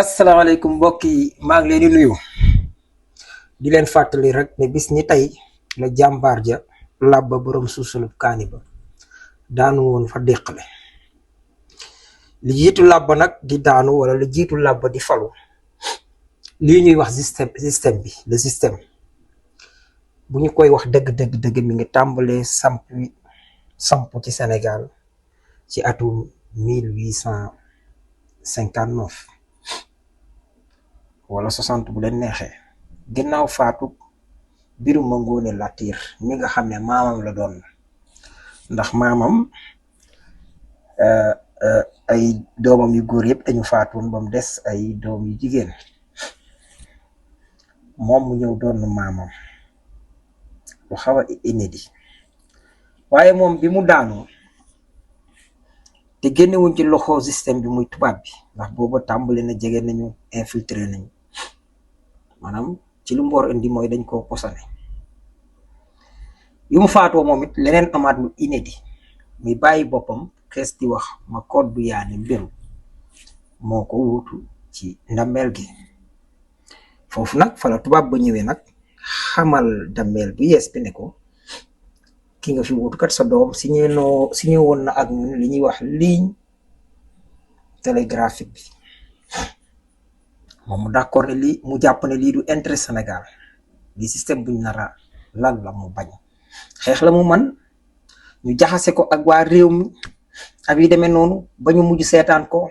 asalaamaaleykum mbokk yi maa ngi leen di nuyu di leen fàttali rek ne bis ni tey la jàmbaar ja làbba borom suusulub kaani ba daanu woon fa déqale li jiitu làbba nag di daanu wala li jiitu làbba di falu lii ñuy wax système bi le système bu ñu koy wax dëgg mi ngi tàmbalee samp ci Sénégal ci atum 1859 wala 60 bu leen neexee ginnaaw faatu Birima Ngóone Latiir mi nga xam ne maamam la doon ndax maamam ay doomam yu góor yëpp dañu faatoon ba mu des ay doom yu jigéen moom mu ñëw doon maamam lu xaw a inédit waaye moom bi mu daanoo te génnewuñ ci loxo système bi muy tubaab bi ndax booba tàmbali na jege nañu infiltré nañu maanaam ci lu mboor indi mooy dañ koo posane yu mu faatoo moom it leneen amaat lu inédit muy bàyyi boppam xees di wax ma koot bu yaane mbiru moo ko wuutu ci ndameel gi foofu nag fa la tubaab ba ñëwee nag xamal ndameel bu yees bi ne ko ki nga fi wuutu kat sa doom signé woon na ak ñun li ñuy wax ligne télégraphique bi moom mu d'accord ne lii mu jàpp ne lii du intérêt Sénégal li système buñ nara lan la mu bañ xeex la mu man ñu jaxase ko ak waa réew mi ak yi demee noonu ba ñu mujj seetaan ko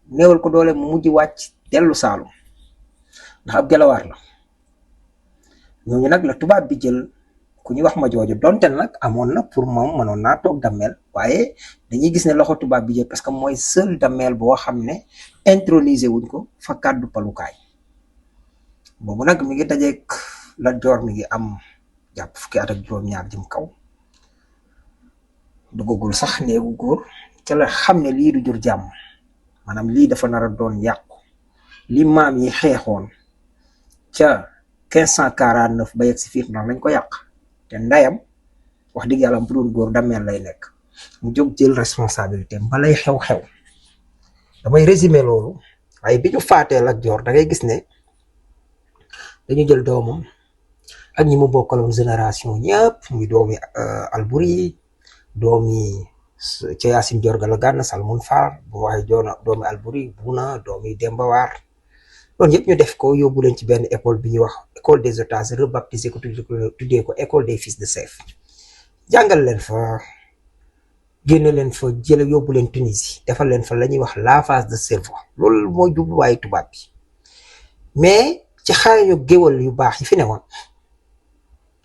néewal ko doole mu mujj wàcc dellu Saalum ndax ab gelawaar la ñooñu nag la tubaab bi jël ku ñuy wax ma jooju donte nag amoon na pour moom mënoon naa toog Damel waaye dañuy gis ne loxo tubaab bi jël parce que mooy seul Damel boo xam ne intronisé wuñ ko fa kàddu palukaay boobu nag mi ngi dajeek Lat Joor mi ngi am jàpp fukki at ak juróom-ñaar jëm kaw duggagul sax néegu góor ca la xam ne lii du jur jàmm maanaam lii dafa nar a doon yàqu li maam yi xeexoon ca 1549 ba yegg si fiir ndax lañ ko yàq te ndayam wax dëgg yàlla bu doon góor Damel lay nekk mu jóg jël responsabilité balay xew-xew damay résumer loolu waaye bi ñu faatee Lat Joor da ngay gis ne dañu jël doomam ak ñi mu bokkaloon génération ñëpp muy doomi Alburi doomi ca Yaasin Joor Gala Gànna Salmun Faar bu waxee doomi Alburi Buna doomi Demba Waar loolu yëpp ñu def ko yóbbu leen ci benn école bi ñuy wax école des otages rebaptisé ko tuddee ko école des fils de Seif jàngal leen fa génne leen fa jële yóbbu leen Tunisie defal leen fa la ñuy wax lavage de cerveau loolu mooy jubluwaayu tubaab bi mais ci xarañu géwal yu baax yi fi ne woon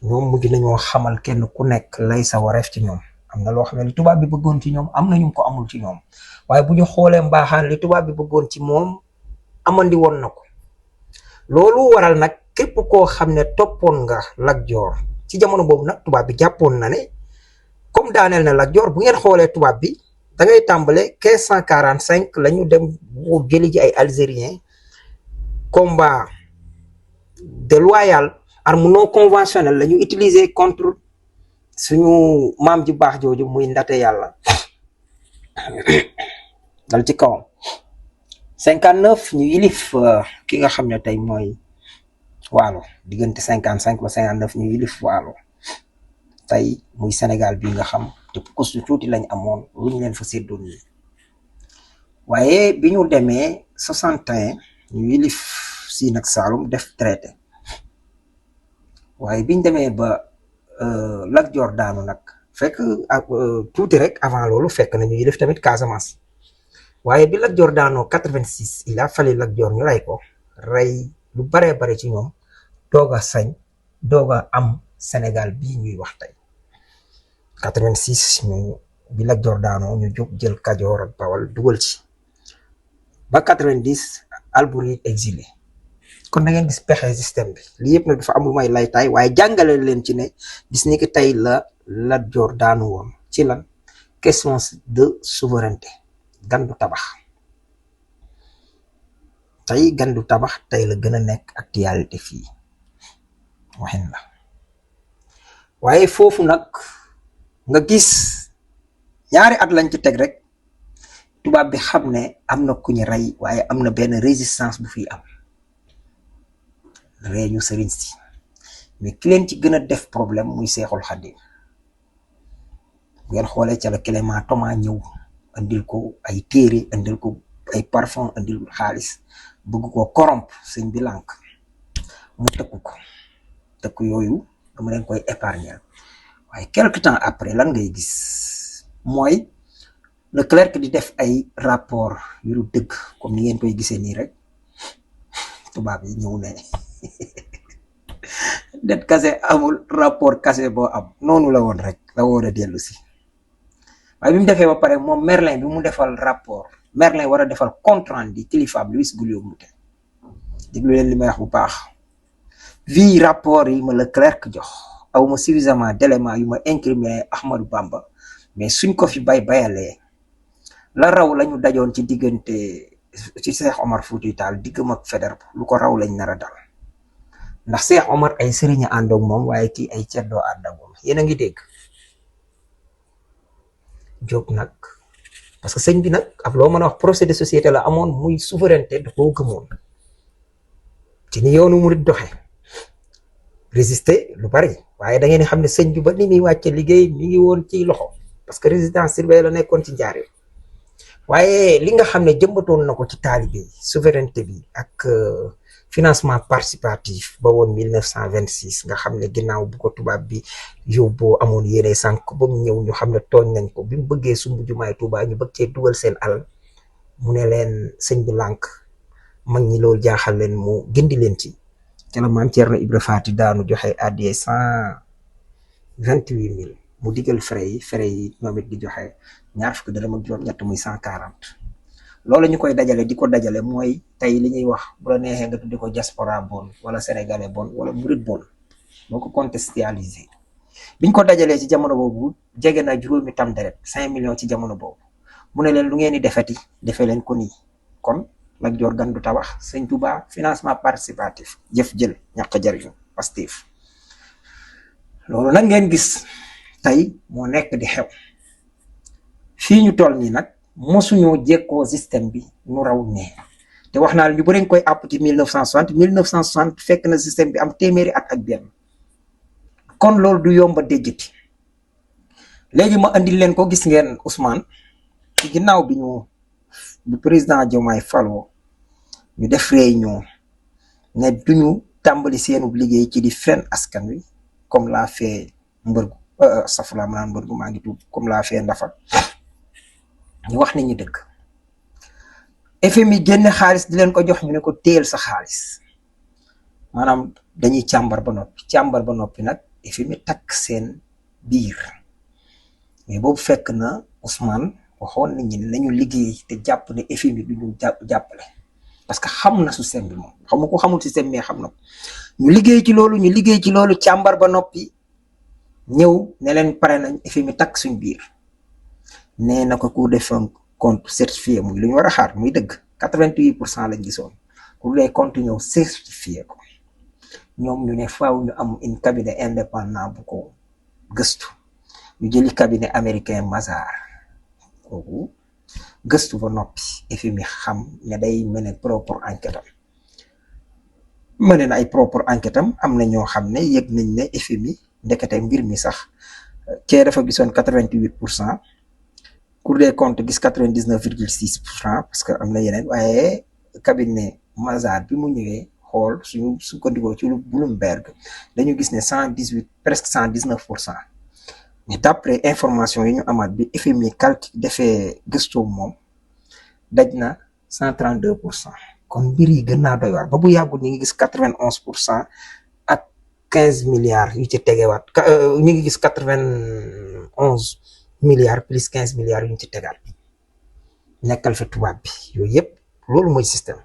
ñoom mujj nañoo xamal kenn ku nekk lay sa wareef ci ñoom am na loo xam ne li tubaab bi bëggoon ci ñoom am na ñu ko amul ci ñoom waaye bu ñu xoolee mbaaxaan li tubaab bi bëggoon ci moom amandi woon na ko loolu waral nag képp koo xam ne toppoon nga Lat Joor ci jamono boobu nag tubaab bi jàppoon na ne comme daaneel na Lat Joor bu ngeen xoolee tubaab bi da ngay tàmbale 1545 la ñu dem bu jëli ji ay algériens combat déloyal arme non conventionnelle la ñu utiliser contre suñu maam ju baax jooju muy Ndate Yàlla dal ci kawam 59 ñu yilif ki nga xam ne tey mooy Waalo diggante 55 ba 59 ñu yilif Waalo tey muy Sénégal bi nga xam te kus tuuti lañ amoon lu ñu leen fa séddoon yi waaye bi ñu demee 61 ñu yilif Siin ak Saalum def traité waaye biñ demee ba Lat Joor daanu nag fekk tuuti rek avant loolu fekk na ñu yilif tamit Casamance waaye bi Lat Joor daanoo 86 il a fallu Lat Joor ñu rey ko rey lu baree bare ci ñoom doog a sañ doog a am Sénégal bii ñuy wax tey 86 ñu bi Lat Joor daanoo ñu jóg jël Kajoor ak Bawal dugal ci ba 90 Alburi exilé kon da ngeen gis pexe système bi lii yëpp nag dafa amul may laytaay waaye jàngale leen ci ne gis ni ki tey la Lat Joor daanu woon ci lan question de souveraineté gandu tabax tey gandu tabax tey la gën a nekk actualité fii waxin la waaye foofu nag nga gis ñaari at lañ ci teg rek tubaab bi xam ne am na ku ñu rey waaye am na benn résistance bu fi am ree ñu sëriñ si mais ki leen ci gën a def problème muy Seexul Xadiim ngeen xoolee ca la Clément Thomas ñëw andil ko ay téere andil ko ay parfum andil xaalis bëgg ko corrompre sëñ bi lànk mu tëkku yooyu dama leen koy épargner waaye quelque temps après lan ngay gis mooy le clerc di def ay rapport yu dëgg comme ni ngeen koy gisee nii rek tubaab yi ñëw ne det kase amul rapport kase boo am noonu la woon rek la woon a dellu si waaye bi mu defee ba pare moom Merlin bi mu defal rapport Merlin war a defal compte rendu kilifaam Louis Guillaume déglu leen li may wax bu baax vi rapport yi ma le clerc jox aw ma suffisamment d'éléments yu ma incriminé Ahmadou Bamba mais suñ ko fi bayalee la raw lañu dajoon ci diggante ci Cheikh Omar Fouti Tall diggam ak Faidherbe lu ko raw lañ nar a dal ndax Cheikh Omar ay sëriñ ànd ak moom waaye kii ay ceddoo ànd ak moom yéen a ngi dégg jóg nag parce que sëñ bi nag ak loo mën a wax procès de société la amoon muy souveraineté da koo gëmoon ci ni yoonu murid doxe résister lu bari waaye da ngeen xam ne sëñ bi ba ni muy wàcce liggéey mi ngi woon ci loxo parce que résidence surveillée la nekkoon ci njaareem waaye li nga xam ne jëmbatoon na ko ci taalibe yi souveraineté bi ak financement participatif ba woon 1926 nga xam ne ginnaaw bu ko tubaab bi yóbboo amoon yéene sànq ba mu ñëw ñu xam ne tooñ nañ ko bi mu bëggee sumb jumaay Tuubaa ñu bëgg cee dugal seen alal mu ne leen sëñ bi lànk mag ñi loolu jaaxal leen mu gindi leen ci ca la maam Thierno Ibra Faty daanu joxe addiye 128 000 mu digal frais yi ñoom it di joxe ñaar fukki dërëm ak juróom-ñett muy 140 loolu ñu koy dajale di ko dajale mooy tey li ñuy wax bu la neexee nga tuddi ko diaspora bon wala sénégalais bon wala murid bon boo ko contextualiser biñ ko dajalee ci jamono boobu jege na juróomi tam deret 5 millions ci jamono boobu mu ne leen lu ngeen di defeti defee leen ko nii kon Lat Joor gandu tabax sëñ Touba financement participatif jëf jël ñàkk jariñu Pastef loolu nag ngeen gis tey moo nekk di xew fii ñu toll nii nag mosuñoo jekkoo système bi nu raw nee te wax naa la ñu bëri nga koy àpp ci 1960 fekk na système bi am téeméeri at ak benn kon loolu du yomba déjjati léegi ma andil leen ko gis ngeen Ousmane ci ginnaaw bi président Diomaye faloo ñu def réunion ne duñu tàmbali seenu liggéey ci di fen askan wi comme laa fee mbërgu safula ma naan mbërgu maa ngi tuub comme laa fee ndafa ñu wax ni ñu dëgg FMI génne xaalis di leen ko jox ñu ne ko téel sa xaalis maanaam dañuy càmbar ba noppi nag FMI takk seen biir mais boobu fekk na Ousmane waxoon nañu ne nañu liggéey te jàpp ne FMI du ñu jàppale parce que xam na système bi moom xam nga ko xamul système mais xam na ko ñu liggéey ci loolu càmbar ba noppi ñëw ne leen pare nañ FMI takk suñ biir nee na ko Cour des comptes certifié muy lu ñu war a xaar muy dëgg 88% lañ gisoon Cour des comptes ñëw certifié ko ñoom ñu ne faaw ñu am une cabinet indépendant bu ko gëstu ñu jëli cabinet américain Mazars kooku gëstu ba noppi FMI xam ne day mene propre enquête am na ñoo xam ne yëg nañ ne FMI ndekete mbir mi sax kee dafa gisoon 88%. Cour des comptes gis 99,6% parce que am na yeneen waaye cabinet Mazars bi mu ñëwee xool suñu sukkandikoo ci Bloomberg dañu gis ne 119%. mais d'après information yi ñu amaat bi FMI defee gëstoo moom daj na 132%. kon mbir yi gën naa doy waar ba bu yàggul ñu ngi gis 91% ak 15 milliards yu ci tegewaat ñu ngi gis 91 milliards plus 15 milliards yu ñu ci tegaat nekkal fi tubaab bi yooyu yëpp loolu mooy système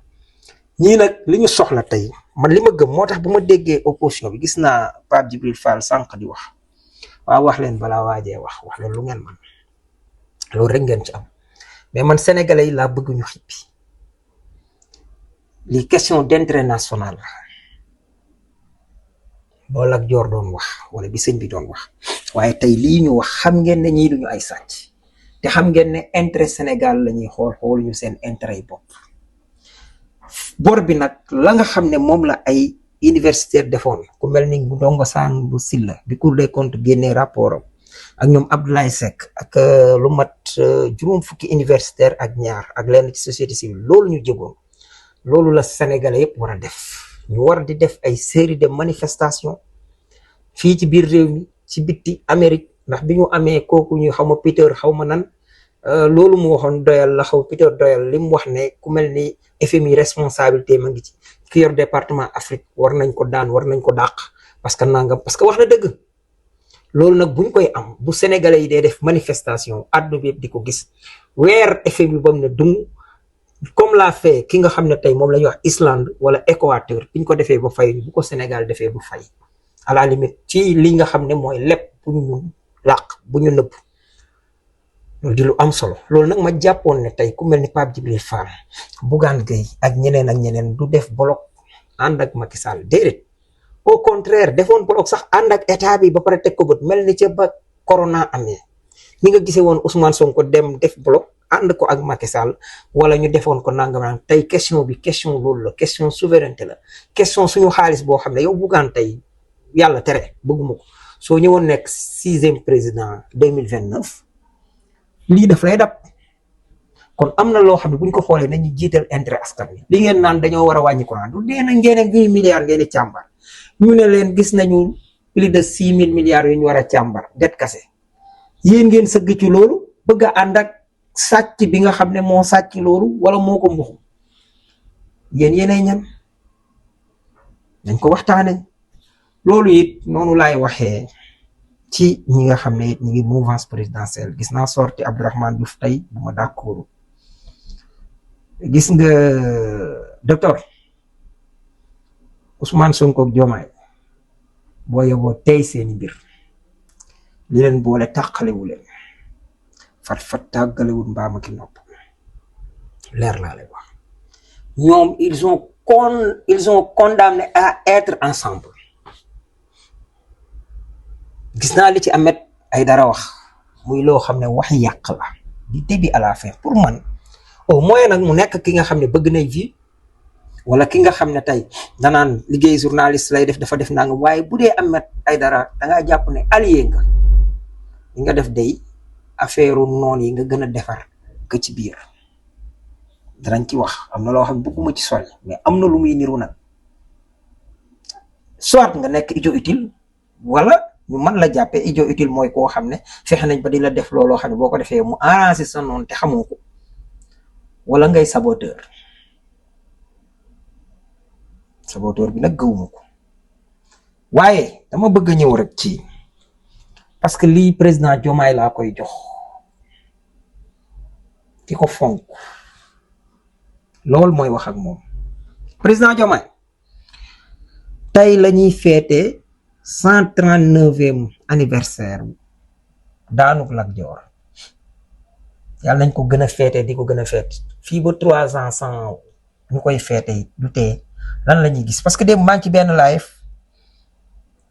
ñii nag li ñu soxla tey man li ma gëm moo tax bu ma déggee opposition bi gis naa Pape Djibril Fall sànq di wax waaw wax leen balaa waajee wax leen lu ngeen man loolu rek ngeen ci am mais man sénégalais yi laa bëgg ñu xippi li question d'intérêt national la loolu Lat Joor doon wax wala bi sëñ bi doon wax waaye tey lii ñu wax xam ngeen ne ñii duñu ay sàcc te xam ngeen ne intérêt Sénégal la ñuy xool ñu seen intérêt yi bopp. bor bi nag la nga xam ne moom la ay universitaire defoon ku mel ni Ndongo Sane bu Silla bi Cour des comptes génnee rapport am ak ñoom Abdoulaye Seck ak lu mat juróom fukki universitaire ak ñaar ak lenn ci société civile loolu ñu jëgoon loolu la Sénégalais yëpp war a def. ñu war di def ay série de manifestation fii ci biir réew mi ci bitti Amérique ndax bi ñu amee kooku ñu xaw ma Peter xaw ma nan loolu mu waxoon doyal la xaw Peter doyal li mu wax ne ku mel ni FMI responsabilité ma ngi ci ki yor département Afrique war nañ ko daan war nañ ko dàq parce que nangam parce que wax na dëgg. loolu nag buñ koy am bu Sénégalais yi dee def manifestation àdduna bi yëpp di ko gis weer FMI ba mu ne dung comme l'a fait ki nga xam ne tey moom la ñuy wax Islande wala Équateur biñ ko defee ba fay bu ko Sénégal defee du fay à la limite ci li nga xam ne mooy lépp bu ñu làq bu ñu nëbb loolu di lu am solo. loolu nag ma jàppoon ne tey ku mel ni Pape Djibril Fall Bougane Gueye ak ñeneen du def bloc ànd ak Macky Sall déedéet au contraire defoon bloc sax ànd ak état bi ba pare teg ko bët mel ni ca ba corona amee ñi nga gisee woon Ousmane Sonko dem def bloc ànd ko ak Macky Sall wala ñu defoon ko nangam tey question bi question loolu la question souveraineté la question suñu xaalis boo xam ne yow Bougane tey yàlla tere bëgguma ko soo ñëwoon nekk 6e président 2029 lii daf lay dab kon am na loo xam ne bu ñu ko xoolee nañu jiital intérêt askan wi. li ngeen naan dañoo war a wàññi courant du dee na ngeen ak 8 milliards ngeen di càmbar ñu ne leen gis nañu plus de 6 000 milliards yu ñu war a càmbar det kase yéen ngeen sëgg ci loolu bëgg a ànd ak sàcc bi nga xam ne moo sàcc loolu wala moo ko mbuxu yéenay ñan nañ ko waxtaane loolu it noonu laay waxee ci ñi nga xam ne it ñi ngi mouvance présidentielle gis naa sorti Abdourahmane Diouf tey bu ma d'accord gis nga docteur Ousmane Sonko ak Diomaye boo yeboo tey seeni mbir li leen boole tàqalewu leen fat tàggalewul mbaama ki nopp leer laa lay wax ñoom ils ont condamné à être ensemble. gis naa li ci Ahmed Aïdara wax muy loo xam ne wax yàq la du début à la fin pour man au moins nag mu nekk ki nga xam ne bëgg nay vie wala ki nga xam ne tey danaan liggéey journaliste lay def dafa def naa nga waaye bu dee Ahmed Aïdara dangaa jàpp ne allié nga li nga def day affaire noon yi nga gën a defar que ci biir danañ ci wax am na loo xam ne bëgguma ci sori mais am na lu muy niru nag soit nga nekk idiot utile wala ñu mën la jàppee idiot utile mooy koo xam ne fexe nañ ba di la def looloo xam ne boo ko defee mu arrangé sa noonu te xamoo ko wala ngay saboteur bi nag gëwuma ko waaye dama bëgg a ñëw rek ci parce que lii président Diomaye laa koy jox ki ko fonk loolu mooy wax ak moom président Diomaye tey la ñuy féete 139e anniversaire daanuk Lat Joor yàlla nañ ko gën a féete di ko gën a féete fii ba 3 ans sans ñu koy féete du tee lan la ñuy gis parce que démb maa ngi ci benn live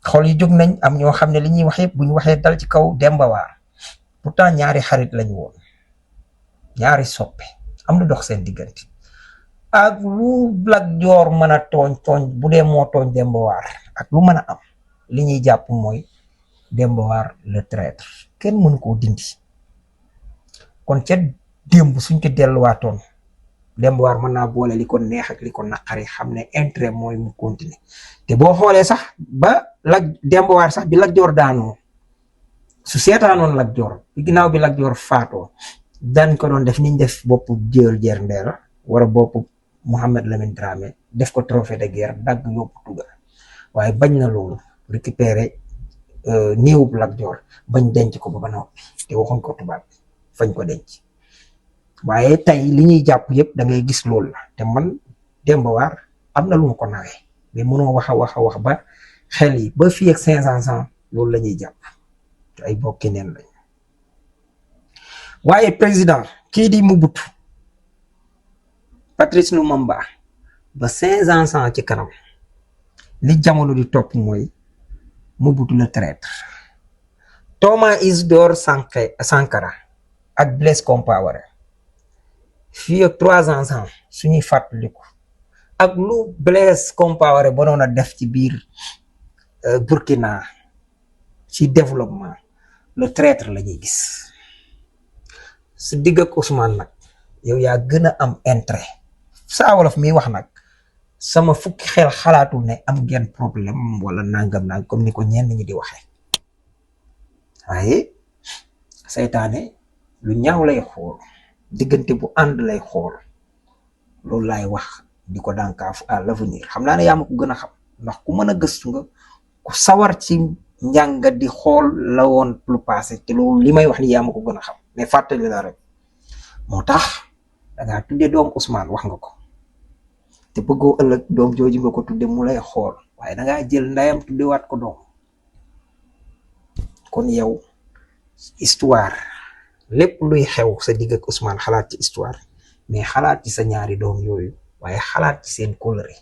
xol yi jóg nañ am ñoo xam ne li ñuy wax yëpp bu ñu waxee dal ci kaw Demba War pourtant ñaari xarit lañu woon ñaari soppe am lu dox seen diggante ak lu Lat Joor mën a tooñ bu dee moo tooñ Demba War ak lu mën a am li ñuy jàpp mooy Demba War le traître kenn mënu koo dindi kon ca démb suñ ko delluwaatoon Demba War mën naa boole li ko neex ak li ko naqari xam ne intérêt mooy mu continuer te boo xoolee sax ba Demba War sax bi Lat Joor daanoo su seetaanoon Lat Joor bi ginnaaw bi Lat Joor faatoo dañ ko doon def niñ def boppu Jéel Jeer Ndeela wala boppu Mohamed Lamine Dramé def ko trophée de guerre dagg yóbbu Tugal waaye bañ na loolu récupérer néewub Lat Joor bañ denc ko ba noppi te waxuñ ko tubaab fañ ko denc waaye tey li ñuy jàpp yëpp da ngay gis loolu la te man Demba War am na lu ma ko nawee mais mënoo wax a wax ba xel yi ba fii ak 500 ans loolu la ñuy jàpp te ay bokki neen lañ waaye président kii di Mobutu Patrice Lumumba ba 500 ans ci kanam li jamono di topp mooy Mobutu le traître Thomas Isidore Sankara ak Blaise Compaoré fii ak 3 ans suñuy fàttaliku ak lu Blaise Compaoré ba noon a def ci biir Burkina ci développement le traître la ñuy gis su digg ak Ousmane nag yow yaa gën a am intérêt Saa Wolof miy wax nag sama fukki xel xalaatul ne am ngeen problème wala nangam nang comme ni ko ñenn ñi di waxee waaye saytaane lu ñaaw lay xool diggante bu ànd lay xool loolu laay wax di ko dànkaafu à l'avenir xam naa ne yaa ma ko gën a xam ndax ku mën a gëstu nga ku sawar ci njànga di xool la woon lu passé te loolu li may wax ni yaa ma ko gën a xam mais fàttali la rek moo tax dangaa tudde doom Ousmane wax nga ko te bëggoo ëllëg doom jooju nga ko tudde mu lay xool waaye dangaa jël ndayam tuddewaat ko doom kon yow histoire lépp luy xew sa digg ak Ousmane xalaat ci histoire mais xalaat ci sa ñaari doom yooyu waaye xalaat ci seen kóllëre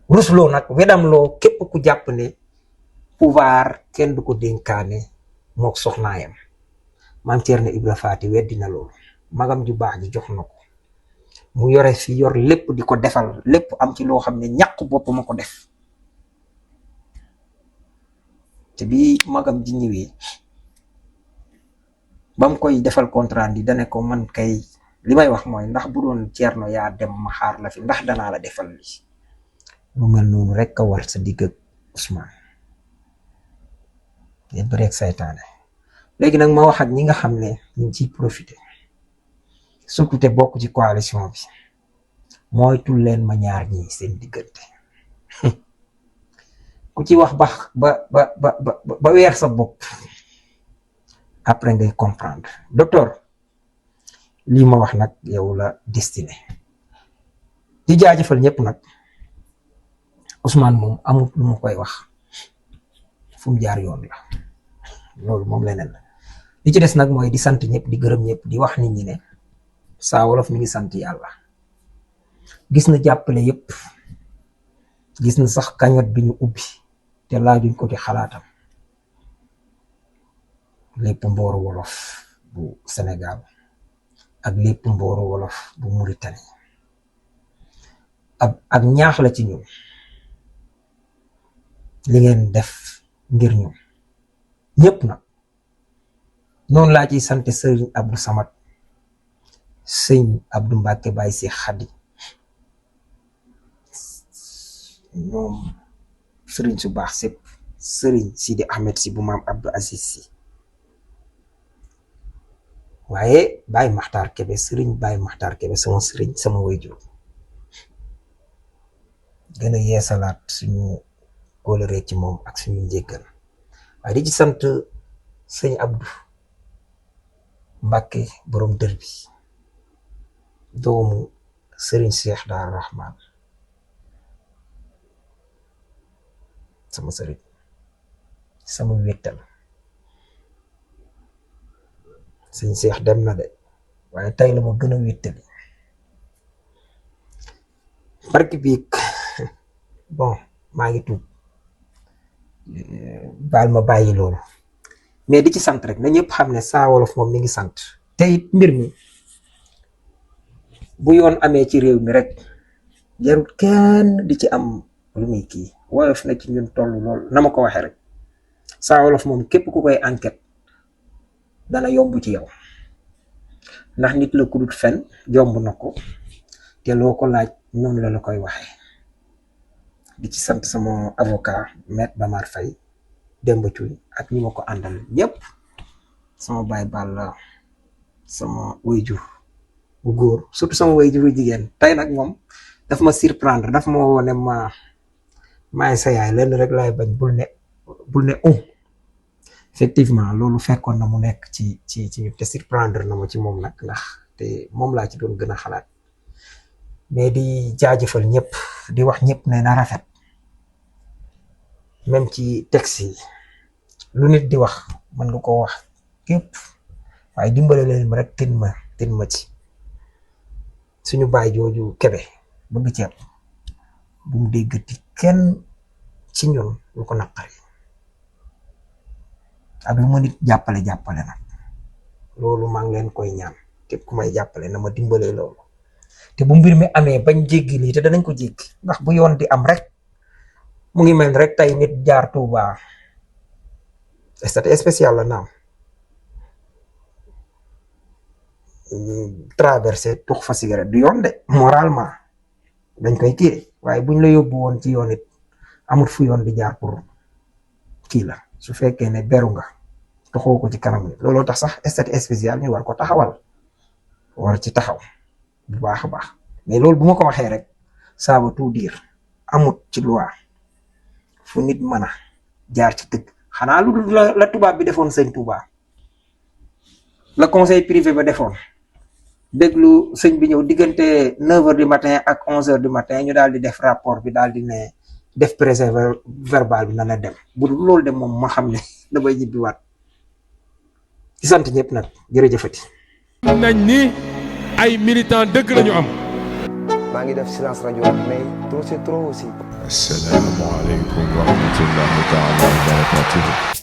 rusloo nag wedamloo képp ku jàpp ne pouvoir kenn du ko dénkaane mook soxnaayam maam Thierno Ibra Faty weddi na loolu magam ju baax ji jox na ko mu yore fi yor lépp di ko defal lépp am ci loo xam ne ñàkk boppam a ko def te bi magam ji ñëwee bam koy defal contrat di dane ko man kay li may wax mooy ndax bu doon Thierno yaa dem ma xaar la fi ndax danaa la defal li lu mel noonu rek a war sa digg ak Ousmane yéen du rek saytaane léegi nag ma wax ak ñi nga xam ne ñu ngi ciy profité surtout te bokk ci coalition bi mooy tul leen ma ñaar ñi seen diggante ku ci wax ba weer sa bopp après ngay comprendre docteur lii ma wax nag yow la destiné di jaajëfal ñëpp nag Ousmane moom amul lu ma koy wax fu mu jaar yoon la loolu moom leneen la li ci des nag mooy di sant ñëpp di gërëm ñëpp di wax nit ñi ne Saa Wolof mi ngi sant yàlla gis na jàppale yëpp gis na sax cagnotte bi ñu ubbi te laajuñ ko ci xalaatam lépp mbooru wolof bu Sénégal ak lépp mbooru wolof bu Mauritanie ak ñaax la ci ñun li ngeen def ngir ñun ñëpp nag noonu laa ciy sant sëriñ Abdou Samad sëñ Abdou Mbacke Baye si Xadi ñoom sëriñ su baax sépp sëriñ Sidi Ahmed si bu maam Abdou Aziz si waaye Baye Makhtar Kebe sëriñ Baye Makhtar Kebe sama sëriñ sama wayjur gën a yeesalaat suñu kóolëree ci moom ak suñu njéggal waaye di ci sant sëñ Abdou Mbacke borom dër bi doomu sëriñ Cheikh Daar Rahman sama sëriñ sama wéttal sëñ Cheikh dem na de waaye tey la ma gën a wéttali barki biig bon maa ngi tuub baal ma bàyyi loolu mais di ci sant rek na ñëpp xam ne Saa Wolof moom mi ngi sant te it mbir mi bu yoon amee ci réew mi rek jarut kenn di ci am lu muy kii woyof na ci ñun toll lool na ma ko waxee rek Saa Wolof moom képp ku koy enquête dana yomb ci yow ndax nit la ku dut fen jomb na ko te loo ko laaj noonu la koy waxee di ci sant sama avocat maître Bamar Faye Demba Cuuñ ak ñi ma ko àndal ñëpp sama baay Balla sama wayjur bu góor surtout sama wayjur bu jigéen tey nag moom daf ma surprendre daf ma wone maay sa yaay lenn rek laay bañ bul ne effectivement loolu fekkoon na mu nekk ci te surprendre na ma ci moom nag ndax te moom laa ci doon gën a xalaat mais di jaajëfal ñëpp di wax ñëpp ne na rafet même ci texte yi lu nit di wax mën nga ko wax képp waaye dimbale leen ma rek tin ma ci suñu baay jooju Kebe bëgg ceeb bu mu déggati kenn ci ñun lu ko naqari ak lu ma nit jàppale nag loolu maa ngi leen koy ñaan képp ku may jàppale na ma dimbalee loolu te bu mbir mi amee bañ jéggi lii te danañ ko jéggi ndax bu yoon di am rek mu ngi mel rek tey nit jaar Touba statut spécial la naam traversé tux fa cigarette du yoon de moralement dañ koy kii waaye buñ la yóbbu woon ci yoon it amut fu yoon di jaar pour kii la su fekkee ne beru nga taxoo ko ci kanam ni looloo tax sax statut spécial ñu war ko taxawal war ci taxaw bu baax a baax mais loolu bu ma ko waxee rek ça veut tout dire amut ci loi fu nit mën a jaar ci dëgg xanaa lu dul la tubaab bi defoon sëñ Touba la conseil privé ba defoon déglu sëñ bi ñëw diggante 9h du matin ak 11h du matin ñu daal di def rapport bi daal di ne def procès verbal bi na la dem bu dul loolu dem moom ma xam ne damay ñibbiwaat ci sant ñëpp nag jërëjëfati. nañ ni ay militant dëgg lañu am. maa ngi def silence rajo mais trop c'est trop aussi. asalaamaaleykum wa rahmatullahi taala wa barakatuh.